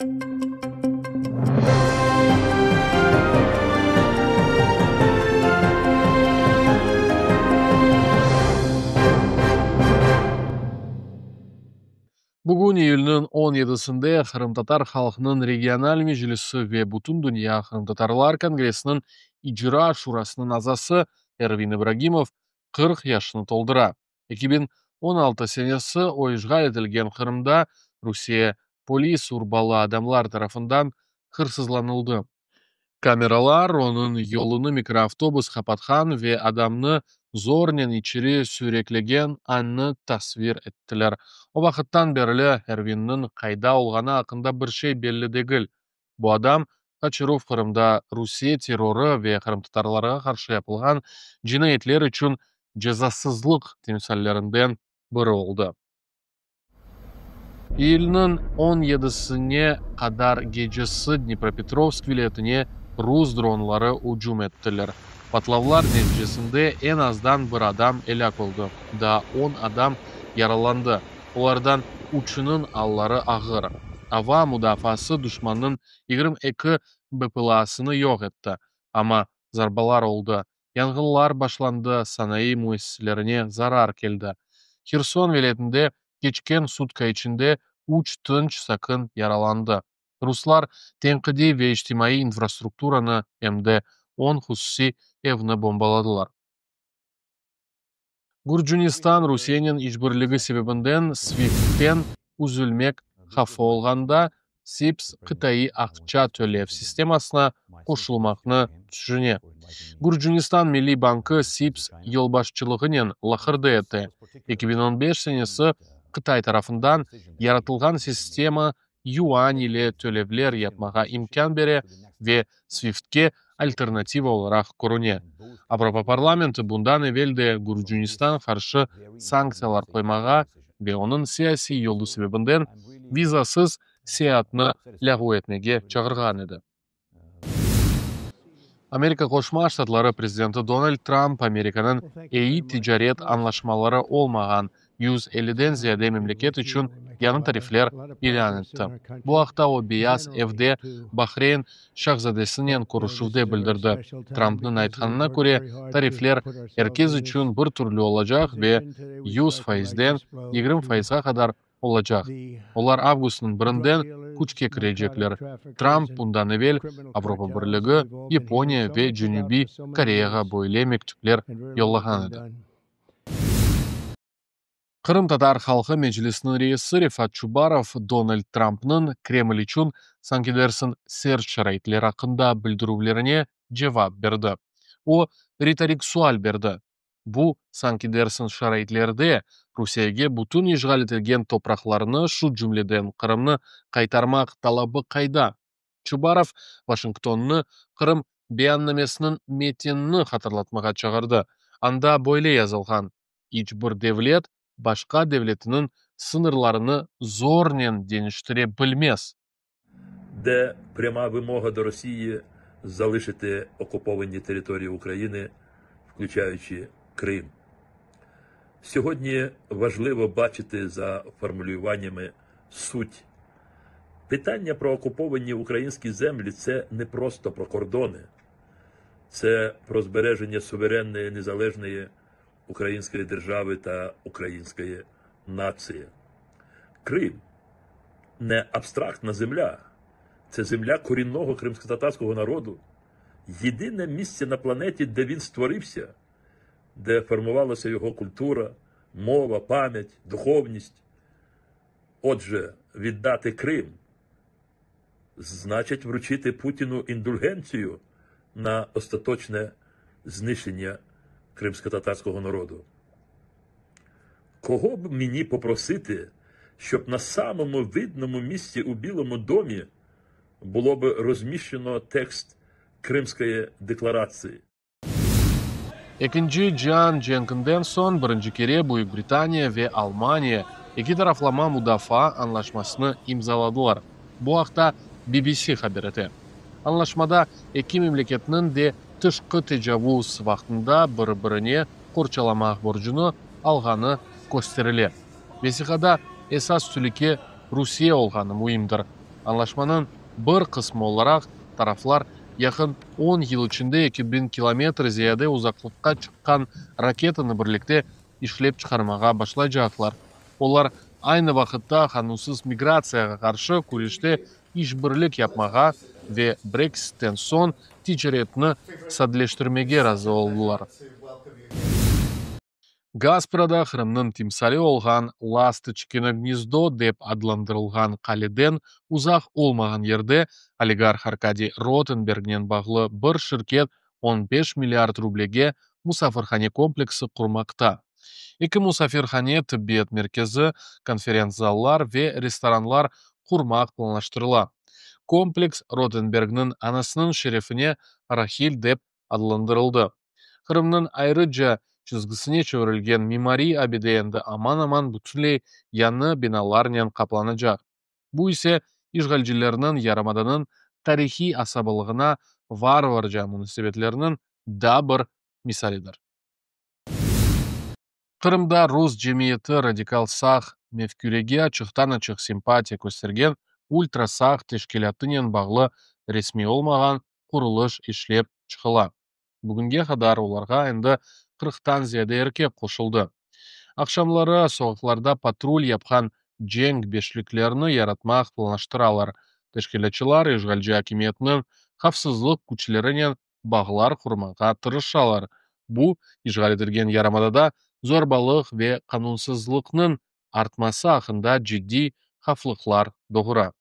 Bugün iyülniñ on yedisinde Qırımtatar halqınıñ regional meclisi ve Bütündünya qırımtatarlar kongressiniñ icra şurasınıñ azası Ervin İbragimov 40 yaşını toldura. 2016 senesi o işğal etilgen Qırımda Rusiye polis urbalı adamlar tarafından hırsızlanıldı. Kameralar onıñ yolunı mikroavtobus qapatqan ve adamnı zornen içeri süyreklegen annı tasvir ettiler. O vaqıttan berli Ervinniñ qayda olğanı aqqında bir şey belli degil. Bu adam qaçıruv Qırımda Rusiye terrorı ve qırımtatarlarğa qarşı yapılğan cinayetler içün cezasızlıq timsallerinden biri oldı. İyülniñ on yedisine qadar gecesi Dnipropetrovsk vilâyetine rus dronları ücüm ettiler. Patlavlar neticesinde eñ azdan bir adam elâk oldı, daa on adam yaralandı, olardan üçüniñ alları ağır. Ava mudafaası duşmannıñ 22 BPLA-sını yoq etti, amma zarbalar oldı, yanğınlar başlandı, sanayı müessiselerine zarar keldi. Herson vilâyetinde keçken sutka içinde üç tınç sakin yaralandı. Ruslar tenqidiy ve içtimaiy infrastrukturanı, em de on hususiy evni bombaladılar. Gürcünistan Rusiyenen işbirligi sebebinden SWIFT-ten üzülmek havfı olğanda, SIPS qıtaiy aqça tölev sistemasına qoşulmaqnı tüşüne. Gürcünistan Milliy bankı SIPS yolbaşçılığınen laqırdı ete. 2015 senesi Qıtay tarafından yaratılğan sistema yuan ile tölevler yapmağa imkân bere ve SWIFT-ke alternativa olaraq körüne. Avropa parlamenti bundan evel de Gürcünistan qarşı sanktsiyalar qoymağa ve onıñ siyasiy yolu sebebinden vizasız seyaatnı lâğu etmege çağırğan edi. Amerika Qoşma Ştatları prezidenti Donald Trump Amerikanıñ eyi ticaret añlaşmaları olmağan 150-den ziyade memleket içün yañı tarifler ilân etti. Bu aqta o Beyaz evde Bahreyn şahzadesinen körüşüvde bildirdi. Trumpnıñ aytqanına köre, tarifler er kes içün bir türlü olacaq ve 100 faizden 20 faizğa qadar olacaq. Olar avgustnıñ birinden küçke kirecekler. Trump bundan evel Avropa Birligi, Yaponiya ve Cenübiy Koreyağa böyle mektüpler yollağan edi. Qırımtatar halqı Meclisiniñ reisi Refat Çubarov Donald Trumpnıñ Kreml içün, sanki dersiñ, sert şaraitler aqqında bildirüvlerine cevap berdi. O, ritorik sual berdi, Bu, sanki dersiñ, şaraitlerde Rusiyege bütün işğal etilgen topraqlarnı, şu cümleden Qırımnı qaytarmaq talabı qayda? Çubarov Vaşingtonnı Qırım beyannamesiniñ metinini hatırlatmağa çağırdı, anda böyle yazılğan, İç bir devlet başqa devletiniñ sıñırlarını zornen deñiştire bilmez. De пряма вимога до Росії залишити окуповані території України, включаючи Крим. Сьогодні важливо бачити за формулюваннями суть. Питання про окуповані українські землі – це не просто про кордони, це про збереження суверенної незалежної української держави та української нації. Крим – не абстрактна земля, це земля корінного кримськотатарського народу, єдине місце на планеті, де він створився, де формувалася його культура, мова, пам'ять, духовність. Отже, віддати Крим значить вручити Путіну індульгенцію на остаточне знищення кримськотатарського народу. Кого б мені попросити, щоб на самому видному місці у Білому домі було б розміщено текст Кримської декларації? Ekinci cian cenkinden soñ birinci kere Büyük Britaniya ve Almaniya eki taraflama mudafaa añlaşmasını imzaladılar. Bu aqta BBC haber ete. Añlaşmada eki memleketniñ de tışqı tecavuz vaqtında bir-birine qorçalamaq borcunı alğanı kösterile. Vesiqada esas telüke Rusiye olğanı müimdir. Añlaşmanıñ bir qısmı olaraq, taraflar yaqın 10 yıl içinde 2000 kilometr ziyade uzaqlıqqa çıqqan raketanı birlikte işlep çıqarmağa başlaycaqlar. Olar aynı vaqıtta qanunsız migratsiyağa qarşı küreşte işbirlik yapmağa ve Breksitten soñ ticaretni sadeleştirmege razı oldılar. Gasprada Qırımnıñ timsali olğan Lastoçkino gnezdo dep adlandırılğan qaleden uzaq olmağan yerde oligarh Arkadiy Rotenbergnen bağlı bir şirket 15 milliard rublege musafirhane kompleksi qurmaqta. Eki musafirhane, tibbiyet merkezi, konferents-zallar ve restoranlar qurmaq planlaştırıla. Kompleks Rotenbergniñ anasınıñ şerefine Rahil dep adlandırıldı. Qırımnıñ ayrıca çizgisine çevirilgen mimariy abide endi aman-aman bütünley yañı binalarnen qaplanacaq. Bu ise işğalcilerniñ yarımadanıñ tarihiy asabalığına varvarca munasebetleriniñ daa bir misalidir. Qırımda rus cemiyeti radikal sağ mefkürege açıqtan-açıq simpatiya köstergen ultra-sağ teşkilâtınen bağlı resmiy olmağan qurulış işlep çıqıla. Bugünge qadar olarğa endi 40-tan ziyade erkek qoşuldı. Aqşamları soqaqlarda patrul yapqan cenk beşliklerini yaratmaq planlaştıralar. Teşkilâtçılar işğalci akimiyetniñ havfsızlıq küçlerinen bağlar qurmağa tırışalar. Bu, işğal etilgen yarımadada zorbalıq ve qanunsızlıqnıñ artması aqqında ciddiy havflıqlar doğura.